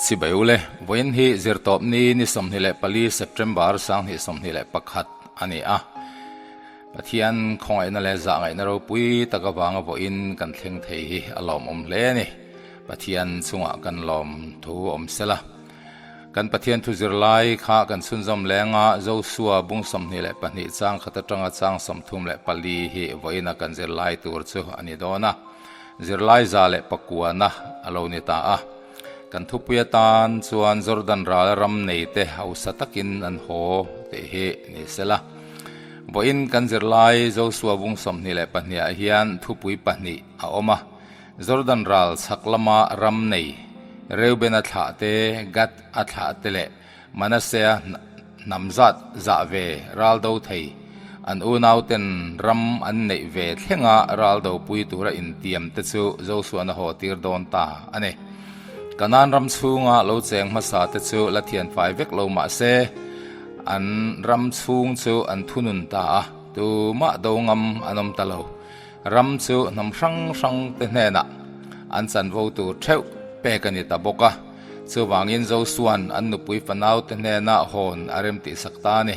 Chibai ule, vawiin hi Zirtawpni ni 24 September 2021 a ni a. Pathian khawngaihna leh zahngaihna ropui tak avanga vawiin kan thleng thei hi a lawmawm hle a ni. Pathian chungah kan lawm thu awm sela. Kan Pathian thu zirlai kha kan chhunzawm leng a, Josua bung 22 chang khat atanga chang 34 hi vawiina kan zirlai tur chu a ni dawn a. Zirlai 109na a lo ni ta a. Kan thupui atan chuan Jordan ral ram neite hausa takin an haw tih hi ni sela. Vawiin kan zirlai Josua bung 22 ah hian thupui pahnih a awm a. Jordan ral chhak lama ram nei Reuben-a thlah te, Gad-a thlah te leh Manasea hnam zat zah ve ral do thei an unauten ram an neih ve thlenga ral dopui tura intiam te chu Josuan a haw tir dawn ta a ni. Kanaan ram chhunga lo cheng hmasa te chu la thianfai vek lo mah se, an ram chhung chu an thunun ta a, tumah do ngam an awm ta lo. Ram chu hnam hrang hrang te hnenah an chanvo tur theuh pek a ni ta bawk a. Chuvangin Josuan an nupui fanaute hnena hawn a rem tihsak ta a ni.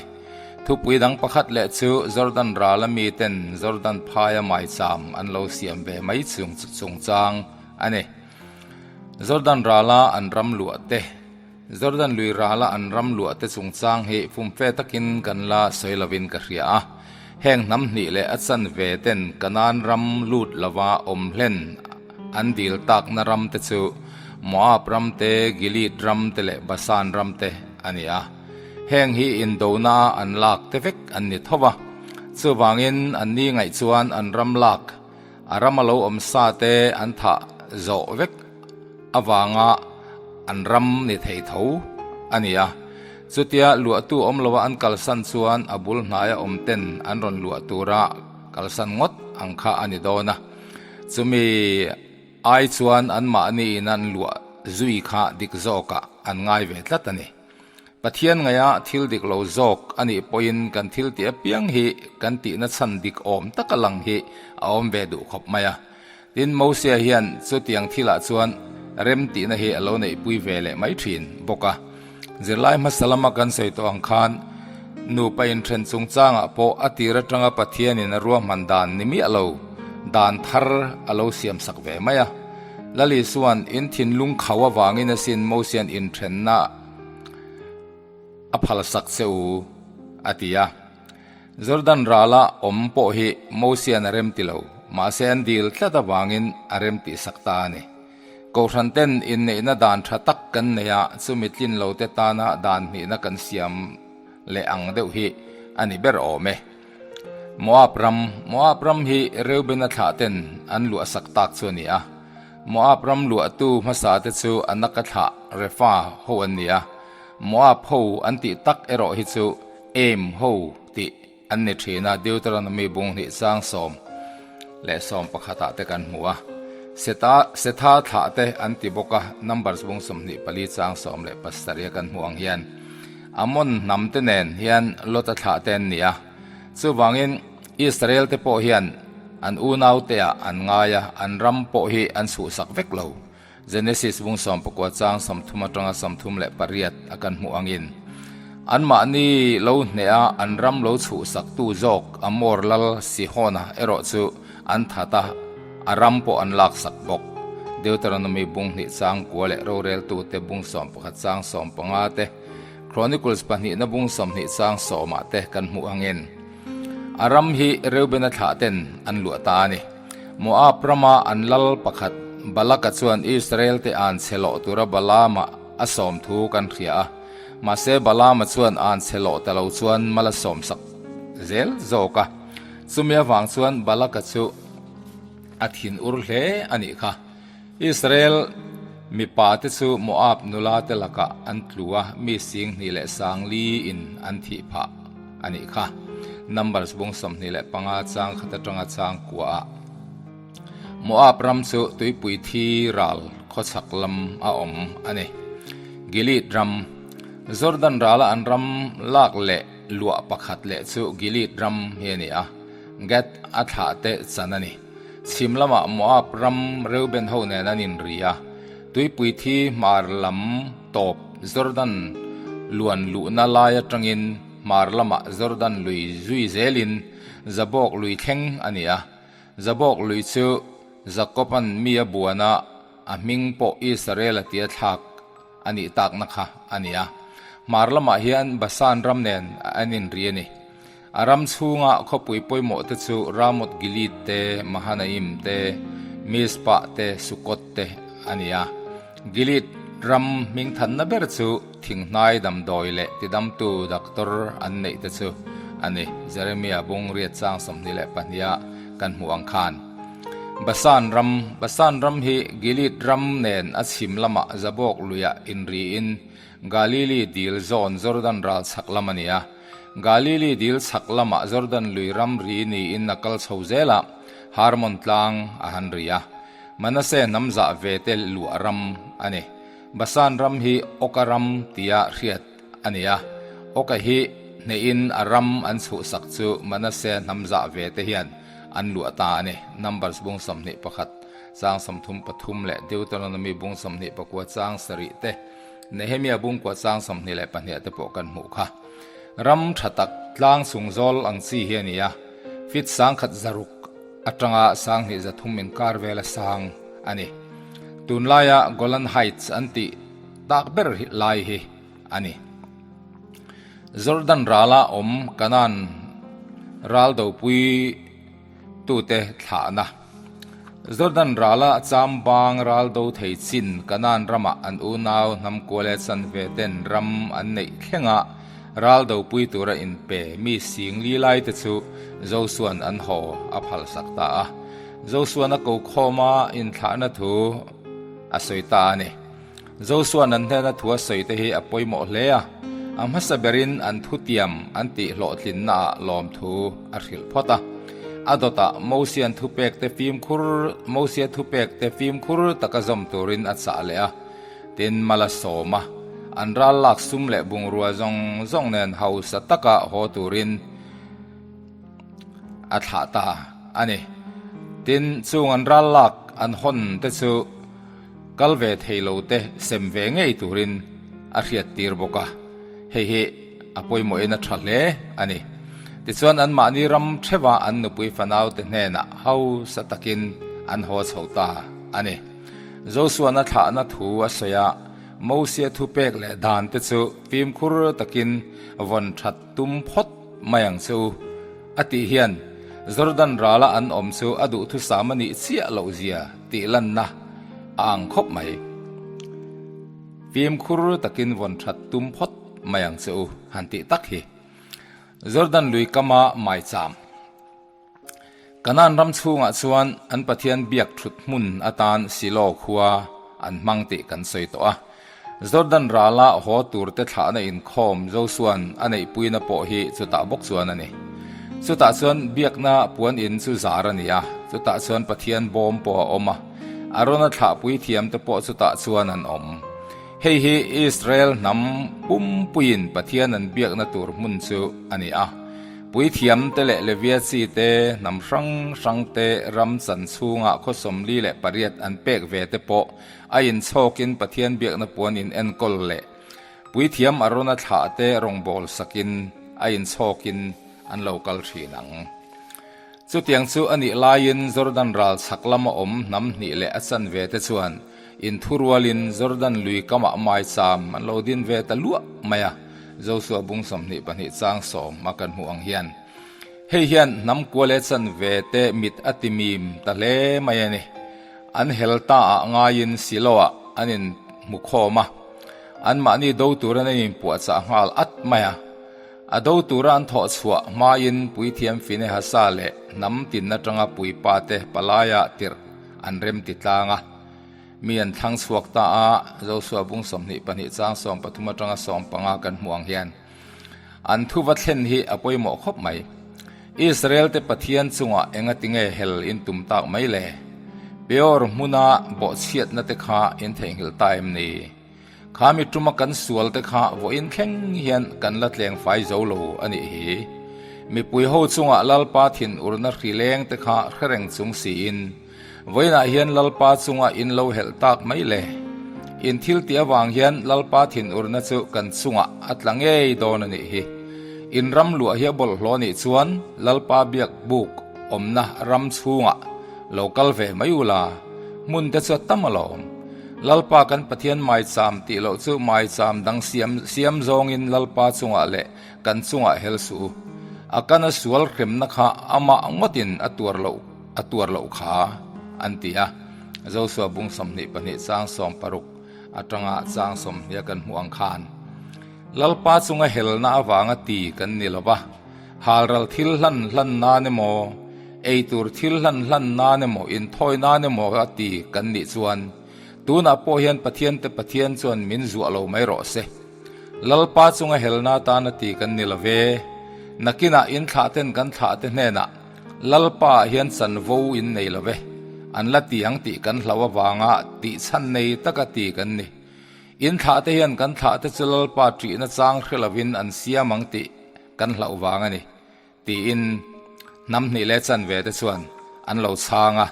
Thupui dang pakhat leh chu Jordan rala miten Jordan phaia maicham an lo siam ve mai chungchang a ni. Jordan rala an ram luah te, Jordan lui rala an ram luah te chungchang hi fumfe takin kan la sawi lovin ka hria a. Heng hnam hnih leh a chanve ten Kanaan ram lut lova awm hlen An dil takna ram te chu Moab ram te, Gilead ram te leh Basan ram te a ni a. Heng hi indona an lak te vek an ni tho va. Chuvangin an ni ngaih chuan an ram lak, a rama lo awm sa te an thah zawh vek avanga an ram ni thei tho a ni a. Chutia luahtu awm lova an kalsan chuan a bul hnaia awm ten an rawn luah tura kalsan ngawt ang kha a ni dawn a. Chumi ai chuan anmahni in an luah zui kha dik zawkah an ngai ve tlat a ni. Pathian ngaia thil dik lo zawk a nih pawhin kan thil tih apiang hi kan tihna chhan dik awm taka lang hi a awm ve duh khawp mai a. Tin, Mosia hian chutiang thilah chuan rem tihna hi a lo neihpui ve leh mai thin bawk a. Zirlai hmasa lama kan sawi tawh ang khan nupa inthen chungchangah pawh a tir atanga Pathianin a ruahman dan ni miah lo dan thar a lo siamsak ve mai a. Lal Isua'n in thinlung khau avangin asin Mosia'n inthenna a phalsak che u a ti a. Jordan rala awm pawh hi Mosia'n a remti lo, mahse an dil tlat avangin a remtihsak ta a ni. Kohhran ten inneihna dan tha tak kan nei a, chumi tlin lo te tana dan hnihna kan siam leh ang deuh hi a ni ber awm e. Moab ram, Moab ram hi Reubena thlah ten an luah sak tak chu a ni a. Moab ram luahtu hmasa te chu Anaka thlah Refa ho an ni a. Moab ho an tih tak erawh hi chu Em ho tih An ni thin a, Deuteronomy bung hnih chang sawm leh sawm pakhatah te kan hmu a. Seta, Setha thlah te an ti bawk a, Numbers bung 24 chang 17 a kan hmuh ang hian Ammon hnam te nen hian Lota thlah te an ni a. Chuvangin Israel te pawh hian an unau te ah an ngai a, an ram pawh hi an chhuhsak vek lo. Genesis bung 19 chang 30 atanga 38 a kan hmuh angin, anmahni lo hneha an ram lo chhuhsaktu zawk Amor lal Sihona erawh chu an that a, a ram pawh an laksak bawk. Deuteronomy bung hnih chang kua leh roreltute bung 11 chang 15 te, Chronicles pahnihna bung 20 chang sawmah te kan hmuh angin, a ram hi Reubena thlah ten an luah ta a ni. Moab rama an lal pakhat Balaka chuan Israel-te an chhe lawh tura Balaama a sawm thu kan hria a. Mahse Balaama chuan an chhe lawh ta lo chuan mal a sawmsak zel zawk a. Chumi avang chuan Balaka chu a thin ur hle a nih kha. Israel mipate chu Moab nulate lakah an tlu a, mi sing hnih leh sang li in an thih phah a nih kha. Numbers bung 25 chang khat atanga chang kuaah Moab ram chu tuipui thi ral khawchhak lam a awm a ni. Gilead ram, Jordan rala an ram lak leh luah pakhat leh chu Gilead ram hi a ni a, Gad a thlah te chan a ni. Chhim lamah Moab ram Reuben ho nen an inri a. Tuipui thi hmar lam tawp Jordan luan luhna lai atangin hmar lamah Jordan lui zui zelin Jabok lui thleng a ni a. Jabok lui chu Jakob-a'n mi a buana a hming pawh Israel-a tia thlak a nih takna kha a ni a. Hmar lamah hian Basan ram nen an inri a ni. A ram chhunga khawpui pawimawh te chu Ramoth Gilead te, Mahanaim te, Mizpah te, Sukkot te a ni a. Gilead ram hmingthanna ber chu thinghnai damdawi leh tidamtu doctor an neih te chu a ni, Jeremia bung riat chang 22 ah kan hmuh ang khan. Basan ram, Basan ram hi Gilead ram nen a chhim lamah Jabok luiah inriin Galili dil zawn Jordan ral chhak lam a ni a. Galili dil chhak lamah Jordan lui ramri niin a kal chho zel a, Harmon tlang a han ri a. Manasseh hnam zah ve te luah ram a ni. Basan ram hi Oka ram tia hriat a ni a, Oka hi hnehin a ram an chhuhsak chu Manasseh hnam zah ve te hian an luah ta a ni. Numbers bung 21 chang 33 leh Deuteronomy bung 29 chang sarih te. Nehemia bungkua chang 22 te pawh kan hmuh kha. Ram tha tak tlang chung zawl ang chi hi a ni a, feet sangkhat zaruk atanga sanghnih zathum inkar vela sang a ni. Tunlaia Golan Heights an tih tak ber lai hi a ni. Jordan rala awm Kanaan ral dopui tute thlahna. Jordan rala cham bang ral do thei chin Kanaan ramah an unau hnam kual leh chanve ten ram an neih thlenga ral dopui tura inpe mi sing li lai te chu Josua'n an haw a phalsak ta a. Josua'n a ko khawm a inthlahna thu a sawi ta a ni. Josua'n an hnena thu a sawi te hi a pawimawh hle a, a hmasa berin an thutiam an tih hlawhtlinnaah lawmthu a hrilh phawt a. A dawtah Mosia'n thupekte fimkhur Mosia thupekte fimkhur taka zawm turin a chah leh a, tin mal a sawm a, an ral lak sum leh bungrua zawng zawng nen hausa taka haw turin a thlah ta a ni. Tin, chung an ral lak an hawn te chu Kal ve thei lo te sem ve ngei turin a hriat tir bawk a, hei hi a pawimawhin a tha hle a ni. Tichuan anmahni ram theuha an nupui fanau te hnenah hausa takin an haw chho ta a ni. Josuana thlahna thu a sawi a, Mosia thupek leh dan te chu fimkhur takin vawn that tum phawt mai ang che u. A tih hian Jordan rala an awm chu a duhthusam a nih chiah loh zia tih lanna a ang khawp mai. Fimkhur takin vawn that tum phawt mai ang che u han tih tak hi. Jordan lui kama maicham. Kanaan ram chhungah chuan an Pathian biak thut hmun atan Silo khua an hmang tih kan sawi tawh a. Jordan rala haw turte thlahna inkhawm Josua'n a neihpuina pawh hi chutah bawk chuan a ni. Chutah chuan biakna puan in chu zar a ni a, chutah chuan Pathian bawm pawh a awm a, Arona thlahpui thiamte pawh chutah chuan an awm. Hei hi Israel hnam pumpuiin Pathian an biakna tur hmun chu a ni a. Puithiamte leh Levia chite hnam hrang hrangte ram chan chhungah khaw 48 an pek ve te pawh A inchhawkin Pathian biakna puan in enkawl leh Puithiam Arona thlah te rawngbâwl sakin a inchhawkin an lo kal ṭhin ang. Chutiang chu a nih laiin Jordan ral chhak lama awm hnam hnih leh a chanve te chuan inthurualin Jordan lui kamah maicham an lo din ve ta luah mai a, Josua bung 22 chang sawm a kan hmuh ang hian. Hei hian hnam kua leh chanve te mit a ti mim ta hle mai a ni. An hel ta ah ngaiin Silo-ah an inhmu khawm a, anmahni do turin an inpuahchah nghal at mai a. A do tura an thawh chhuah hmain Puithiam Finehasa leh hnam tin atanga puipa te palaia tirh an rem ti tlang a. Mi an thlang chhuak ta a, Josua bung 22 chang 13 atanga 15 kan hmuh ang hian. An thu va thlen hi a pawimawh khawp mai. Israel te Pathian chungah engati nge hel in tum tak mai le? Peor hmuna bawhchhiatna te kha in theihnghilh ta em ni? Kha mi tuma kan sual te kha vawiin thleng hian kan la tleng fai zo lo a nih hi. Mipui ho chungah Lalpa thinurna hri leng te kha hre reng chung siin, vawiinah hian Lalpa chunga in lo helh tak mai le? In thil tih avang hian Lalpa thinurna chu kan chungah a tla ngei dawn a nih hi. In ram luah hi a bawlhhlawh nih chuan Lalpa biak buk awmna ram chhungah lo kal ve mai ula, hmun te chu a tam alawm. Lalpa kan Pathian maicham tih loh chu maicham dang siam siam zawngin Lalpa chungah leh kan chungah hel suh u. A kana sual hremna kha amah ngawtin a tuar loh a tuar loh kha an ti a. Josua bung 22 chang 16 atanga chang 20 a kan hmuh ang khan Lalpa chunga helna avanga ti kan ni lo va, halral thil hlan hlan nan emaw, eitur thil hlan hlan nan emaw, inthawi nan emaw a ti kan nih chuan tunah pawh hian Pathiante Pathian chuan min zuah lo mai rawh se. Lalpa chunga helna atana ti kan ni lo ve. Nakinah in thlahten kan thlahte hnenah Lalpa ah hian chanvo in nei lo ve, an la ti ang tih kan hlauh avanga tih chhan nei taka ti kan ni. In thlahte hian kan thlahte chu Lalpa ṭihna chang hre lovin an siam ang tih kan hlauh vang a ni, tiin hnam hnih leh chanve te chuan an lo chhang a.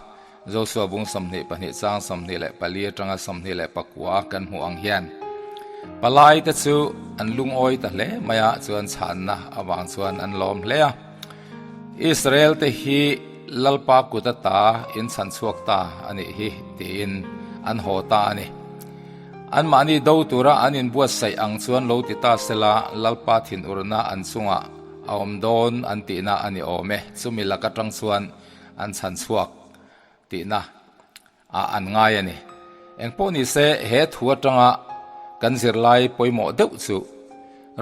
Josua bung 22 chang 24 atanga 24 kan hmuh ang hian palai te chu an lungawi ta hle mai a, chuan chhanna avang chuan an lawm hle a. Israel te hi Lalpa kut ata in chhan chhuak ta a nih hi tiin an haw ta a ni. Anmahni do tura an inbuatsaih ang chuan lo ti ta sela Lalpa thinurna an chungah a awm dawn an tihna a ni awm e. Chumi lak atang chuan an chhan chhuak tihna ah an ngai a ni. Engpawh ni se he thu atanga kan zirlai pawimawh deuh chu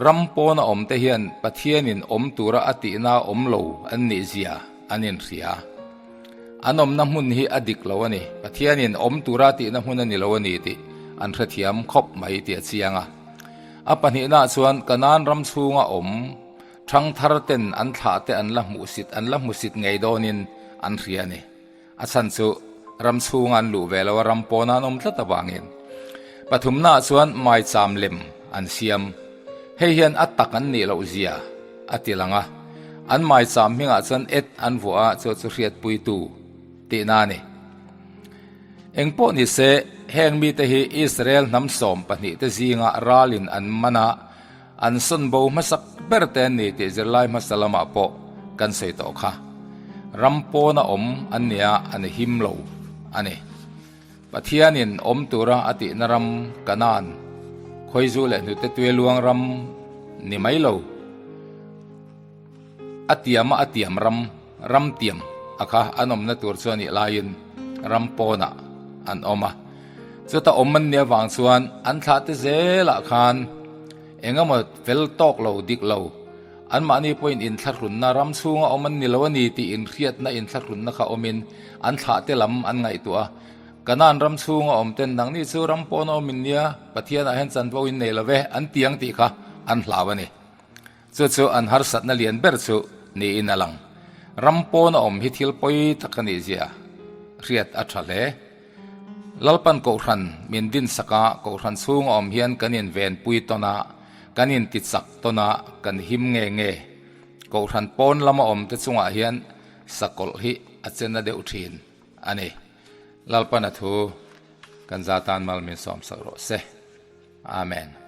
ram pawna awm te hian Pathianin awm tura a tihna awm lo an nih zia an inhria. An awmna hmun hi a dik lo a ni. Pathianin awm tura a tihna hmun a ni lo a ni tih an hrethiam khawp mai tih a chiang a. A pahnihnaah chuan Kanaan ram chhunga awm Thangthar ten an thlah te an la hmuhsit an la hmusit ngei dawnin an hria a ni. A chhan chu ram chhunga an luh ve lo a, ram pawna an awm tlat avangin. Pathumnaah chuan maicham lem an siam. Hei hian a tak an nih loh zia a ti lang a, an maicham hmingah chuan et an vuah a, chu chu hriatpuitu tihna a ni. Engpawh ni se, heng mite hi Israel hnam 12 te zinga ralin an man a, An sawn bo hmasak ber te an ni tih zirlai hmasa lamah pawh kan sawi tawh kha. Ram pawna awm an nia an him lo a ni. Pathianin awm tura a tihna ram Kanaan, Khawizu leh hnute tuiluang ram ni mai lo. A tiama a tiam ram, ram tiam a kha an awmna tur chu a nih laiin ram pawnah an awm a. Chuta awm an nih avang chuan an thlahte zelah khan eng emaw fel tawk lo, dik lo, anmahni pawhin inthlahrunna, ram chhunga awm an ni lo a ni tih inhriatna inthlahrunna kha awmin an thlahte lam an ngaihtuah a. Kanaan ram chhunga awm ten nangni chu ram pawna awm in nia, Pathianah hian chanvo in nei lo ve, an ti ang tih kha an hlau a ni. Chu chu an harsatna lian ber chu niin a lang. Ram pawna awm hi thil pawi tak a nih zia hriat a tha hle. Lalpan Kohhran min dinsak a, Kohhran chhunga awm hian kan invenpui tawn a, kan intichak tawn a, kan him nge nge. Kohhran pawn lama awmte chungah hian sakawlh hi a che na deuh thin a ni. Lalpan a thu kan za tan mal min sawmsak rawh se. Amen.